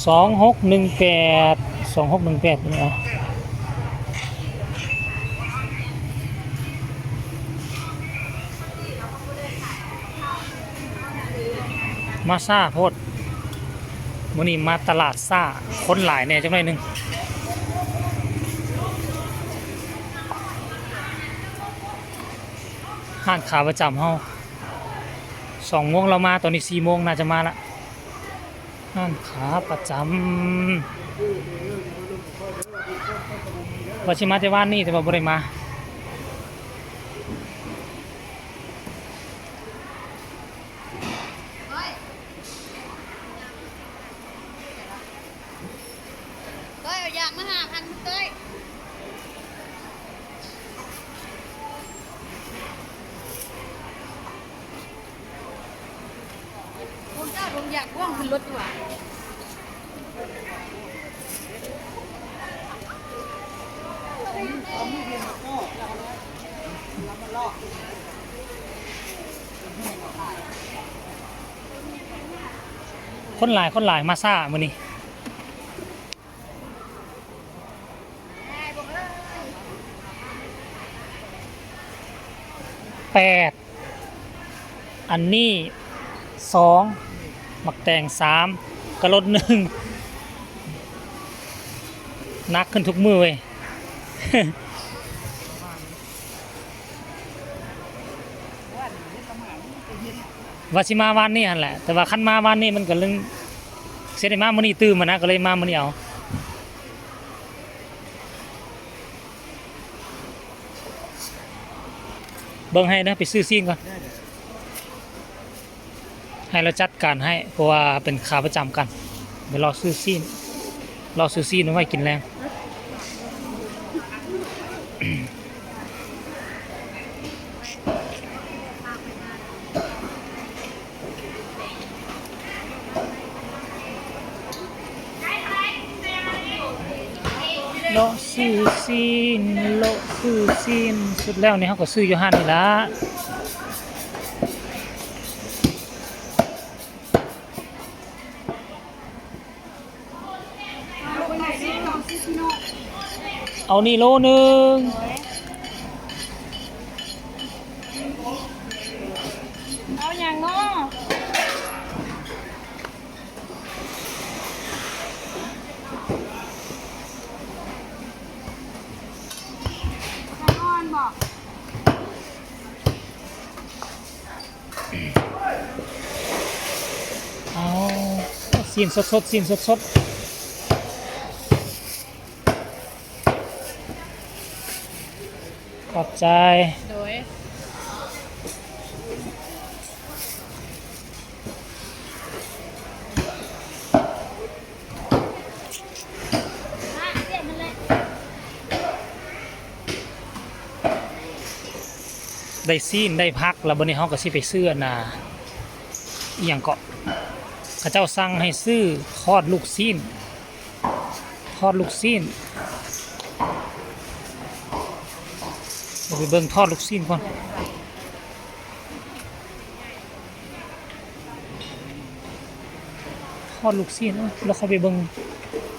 ສອງຫົກໜຶ່ງແປດ ສອງຫົກໜຶ່ງແປດນີ້ ເອົາ ມາຊ້າໂພດ. ມື້ນີ້ມາຕະຫຼາດຊ້າ ຄົນຫຼາຍແດ່ຈັກໜ້ອຍໜຶ່ງ. ຮ້ານຂາປະຈຳເຮົາ ສອງໂມງລາວມາ ຕອນນີ້ສີ່ໂມງ ໜ້າຈະມາລະ. ຮ້ານຂາປະຈຳ ວ່າຊິມາແຕ່ວານນີ້ ແຕ່ວ່າບໍ່ໄດ້ມາ. ເອີຍ ເອີຍ ເອົາຢາງມາຫ້າພັນເອີຍ. ພວກເຈົ້າ ພວກຢາກພວກຂຶ້ນລົດດີກວ່າ. ຄົນຫຼາຍ ຄົນຫຼາຍ ມາຊ້າມື້ນີ້. ແປດ ອັນນີ້ສອງ ໝາກແຕງສາມ ກະລົດໜຶ່ງ. ໜັກຂຶ້ນທຸກມື້ເວີຍ. ວ່າຊິມາວານນີ້ຫັ້ນແຫຼະ ແຕ່ວ່າຄັນມາວານນີ້ມັນກະເລື່ອງ ຊິໄດ້ມາມື້ນີ້ຕື່ມຫັ້ນນະ ກະເລີຍມາມື້ນີ້ເອົາ. ເບິ່ງໃຫ້ເດີ ໄປຊື້ຊີ້ນກ່ອນ. ໃຫ້ລາວຈັດການໃຫ້ ເພາະວ່າເປັນຂາປະຈຳກັນ. ໄປເລາະຊື້ຊີ້ນ ເລາະຊື້ຊີ້ນໄວ້ກິນແລງ. ເລາະຊື້ຊີ້ນ ເລາະຊື້ຊີ້ນ ສຸດແລ້ວນີ້ເຮົາກໍຊື້ຢູ່ຮ້ານນີ້ລະ. ເອົານີ້ໂລໜຶ່ງ. ເອົາຫຍັງເນາະ? ເອົາຊີ້ນສົດໆ ຊີ້ນສົດໆ. ຂອບໃຈ. ໂດຍ. ໄດ້ຊີ້ນໄດ້ຜັກແລ້ວ ບັດນີ້ເຮົາກໍຊິໄປຊື້ອັນນ່າ ອີ່ຫຍັງເກາະ ເຂົາເຈົ້າສັ່ງໃຫ້ຊື້ທອດລູກຊີ້ນ. ທອດລູກຊີ້ນ. ເຮົາໄປເບິ່ງທອດລູກຊີ້ນກ່ອນ. ທອດລູກຊີ້ນ ແລ້ວຄ່ອຍໄປເບິ່ງ.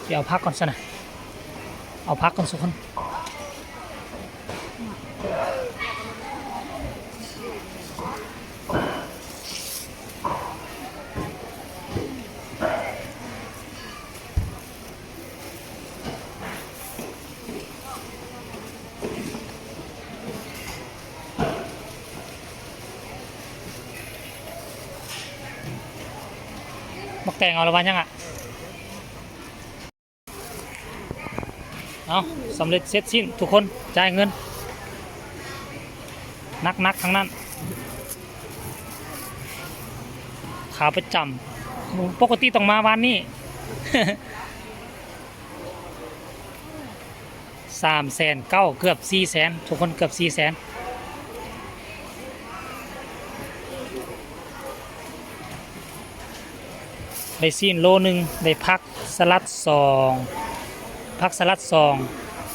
ຊິເອົາຜັກກ່ອນຊັ້ນນະ ເອົາຜັກກ່ອນ ທຸກຄົນ. ໝາກແຕງເອົາລະວ່າຫຍັງອະ? ເອົາ ສຳເລັດເສັດສິ້ນ ທຸກຄົນຈ່າຍເງິນ. ໜັກໆ ທັງນັ້ນ ຂາປະຈຳ ປົກກະຕິຕ້ອງມາວານນີ້. ສາມແສນເກົ້າ ເກືອບສີ່ແສນ ທຸກຄົນ ເກືອບສີ່ແສນ. ໄດ້ຊີ້ນໂລໜຶ່ງ ໄດ້ຜັກສະຫຼັດສອງ ຜັກສະຫຼັດສອງ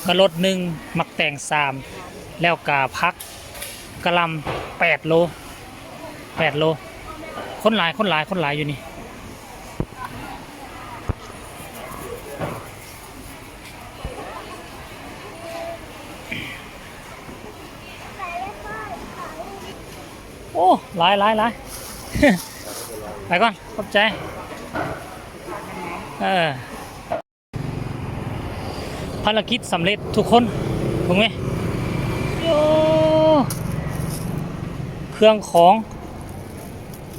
ກະລົດໜຶ່ງ ໝາກແຕງສາມ ແລ້ວກະຜັກກະຫຼ່ຳແປດໂລ ແປດໂລ. ຄົນຫຼາຍ ຄົນຫຼາຍ ຄົນຫຼາຍຢູ່ນີ້. ໂອ້ ຫຼາຍ ຫຼາຍ ຫຼາຍ ໄປກ່ອນ ຂອບໃຈ. ເອີ ພາລະກິດສຳເລັດທຸກຄົນ ເບິ່ງແມ. ໂອ້ ເຄື່ອງຂອງ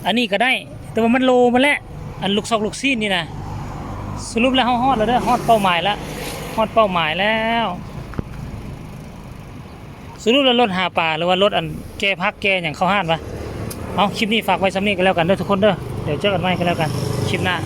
ອັນນີ້ກໍໄດ້ ແຕ່ວ່າມັນໂລໝົດແຫຼະ ອັນລູກຊອກລູກຊີ້ນນີ້ນະ. ສະຫຼຸບແລ້ວເຮົາຮອດແລ້ວເດີ ຮອດເປົ້າໝາຍແລ້ວ ຮອດເປົ້າໝາຍແລ້ວ. ສະຫຼຸບແລ້ວລົດຫາປາ ຫຼືວ່າລົດອັນແກ່ຜັກແກ່ຫຍັງເຂົ້າຮ້ານວະ? ເອົາ ຄລິບນີ້ຝາກໄວ້ສ່ຳນີ້ກໍແລ້ວກັນເດີທຸກຄົນເດີ ດຽວເຈີກັນໃໝ່ກໍແລ້ວກັນ ຄລິບໜ້າ.